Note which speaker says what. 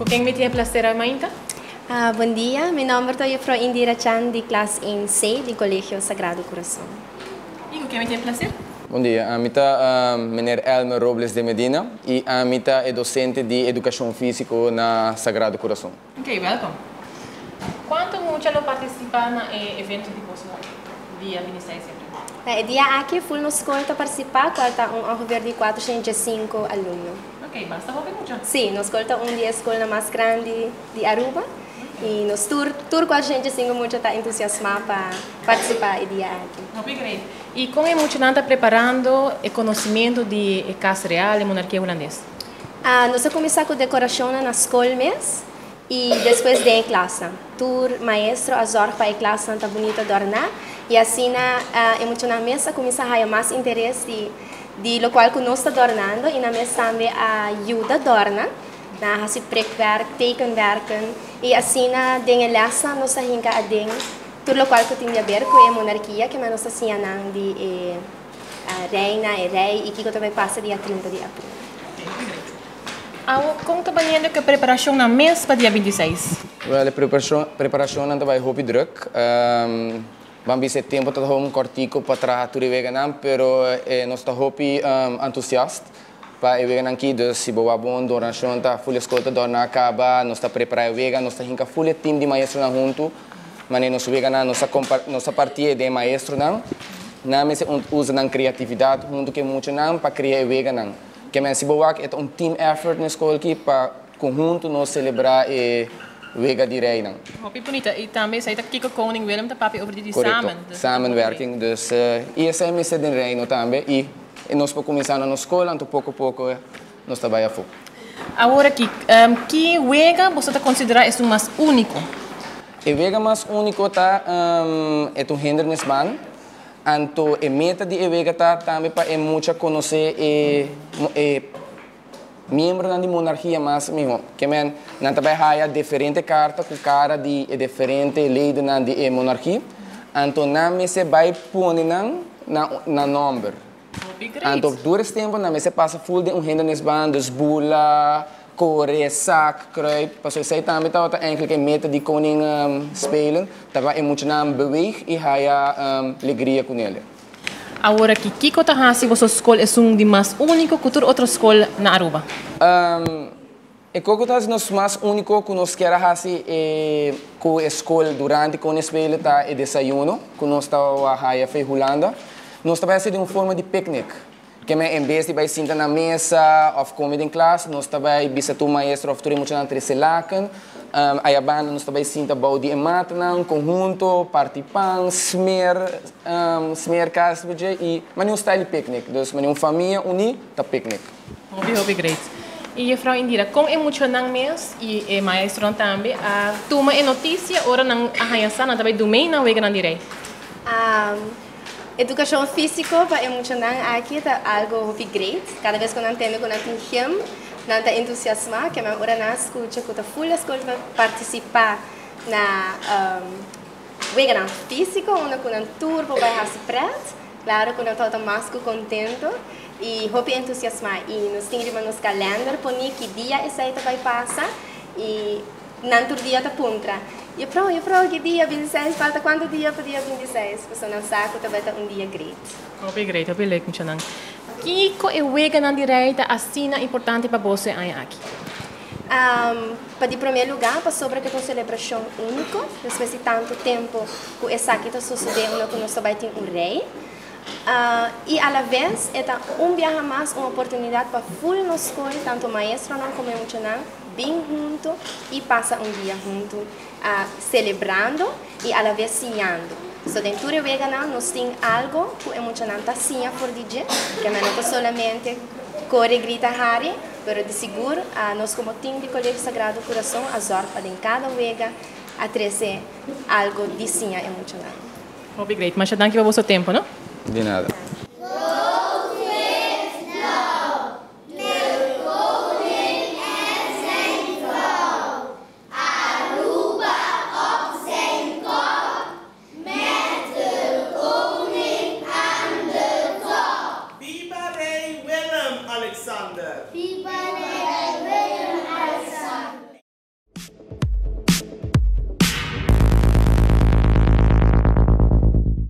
Speaker 1: Cu ken mi tin e placer awe mainta?
Speaker 2: Bon dia, mi nomber ta Juffrouw Indira Chan di klas 1C di Colegio Sagrado Corazon.
Speaker 1: Y cu ken mi tin e placer?
Speaker 3: Bon dia, ami ta meneer Elmer Robles de Medina y ami ta e docente di Educacion Fisico na Sagrado Corazon.
Speaker 1: Ok, welcome. Cuanto mucha lo participa na e evento di boso dia 26 di april?
Speaker 2: Na e dia aki full nos scol ta participa, cual ta un ongeveer di 405 alumno.
Speaker 1: Ok, basta hopi mucha.
Speaker 2: Si, nos scol ta un di e scolnan mas grandi di Aruba y nos tur 405 mucha ta entusiasma pa participa e dia aki.
Speaker 1: Hopi great. Y con e muchanan ta preparando e conocimento di e Cas Real, e monarkia Hulandes?
Speaker 2: Nos a cuminsa cu decoracionnan na scol mes y despues den e klasnan. Tur maestro a zorg pa e klasnan ta bunito adorna y asina e muchanan mes a cuminsa haya mas interes di locual cu nos ta adornando y nan mes tambe a yuda adorna. Nan a haci prikwerk, tekenwerken y asina den e lesnan nos a hinca aden tur locual cu tin di haber cu e monarkia, ke nos ta siña nan di e reina, e rey y kico ta bay pasa dia 30 di april.
Speaker 1: Awo, con ta bayendo cu e preparacion nan mes pa dia 26?
Speaker 3: Wel, e preparacion nan ta bay hopi druk. Ban bisa e tempo ta un cortico pa traha tur e weganan, pero nos ta hopi entusiasta pa e weganan aki. Dus si bo bon donacion ta full scol ta dorna caba, nos ta prepara e wega, nos ta hinca full e team di maestronan hunto. Mane nos weganan, nos a parti di maestronan. Nan mester usa nan creatividad hunto cu muchanan pa crea e weganan. Ke men si bo wak, e un team effort na scol aki pa conhunto nos celebra e wega di reinan.
Speaker 1: Hopi bunita. Y tambe esey ta kico Koning Willem ta papia over di
Speaker 3: Correcto.
Speaker 1: Samen. Dus
Speaker 3: Samenwerking. Dus y esey mester den reino tambe. Y nos por cuminsa na scol, anto poco poco nos ta bay afo.
Speaker 1: Awor aki, ki wega bo ta considera esun mas unico?
Speaker 3: E wega mas unico ta e un hindernisbaan. Anto e meta di e wega ta tambe pa e mucha conoce e miembro di monarkia mas miho. Ke men nan tambe haya diferente carta cu cara di e diferente leden di e monarkia. Anto nan mester bay pone nan na nomber.
Speaker 1: Hopi great.
Speaker 3: Anto durante tempo nan mester pasa full den un hindernisbaan, dus bula, core, sak, kruip. Paso esey tambe ta eigenlijk e meta di koning spelen. Taba e mucha nan beweeg y haya alegria cu ne.
Speaker 1: Awor aki, kico ta hasi boso scol esun di mas unico cu tur otro scol na Aruba?
Speaker 3: E kico ta nos mas unico cu nos kier hasi e cu e scol durante koning spelen ta e desayuno, cu nos ta haya for di Hulanda. Nos ta bay di un forma di picnic. Ke men en bes di bay sinta na mesa of come den klas, nos ta bay bisa tur maestro of tur mucha nan trece laken. Aya banda nos ta bay sinta bou di e matanan, conhunto, parti pan, smeer kaas y mas un style picnic. Dus mas un famia uni ta picnic.
Speaker 1: Hopi, hopi great. Y juffrouw Indira, con e muchanan mes y e maestro tambe a tuma e noticia ora nan a haya sa nan tambe do na wega nan di rey?
Speaker 2: Educacion fisico pa e muchanan aki ta algo hopi great. Cada bes cu nan tende cu nan tin gym, nan ta entusiasma, ke men ora nan scucha cu ta full scol pa participa na wega fisico, unda cu nan tur por bay hasi pret. Claro cu nan ta mas cu contento y hopi entusiasma. Y nos tin riba nos calendar poni ki dia esey ta bay pasa y nan tur dia ta puntra: "Juffrouw, ki dia 26? Falta cuanto dia pa dia 26?" Paso nan sa cu ta bay ta un dia great.
Speaker 1: Hopi great, hopi leuk, muchanan. Kico e wega nan di rey ta asina importante pa boso aña aki?
Speaker 2: Pa di prome lugar, pasobra cu ta un celebracion unico, despues di tanto tempo cu esaki ta sucede cu nos tambe tin un rey. Y a la vez, e un biaha mas un oportunidad pa full nos scol, tanto maestronan como muchanan, bin hunto y pasa un dia hunto, celebrando y a la vez siñando. So, den tur wega nos tin algo cu e muchanan ta siña for di dje, cu no ta solamente core, grita, hari, pero di sigur, nos como team di Colegio Sagrado Corazon, a zorg pa den cada wega a trece algo di siña e muchanan.
Speaker 1: Hopi great. Masha danki pa boso tempo, no?
Speaker 3: Di nada.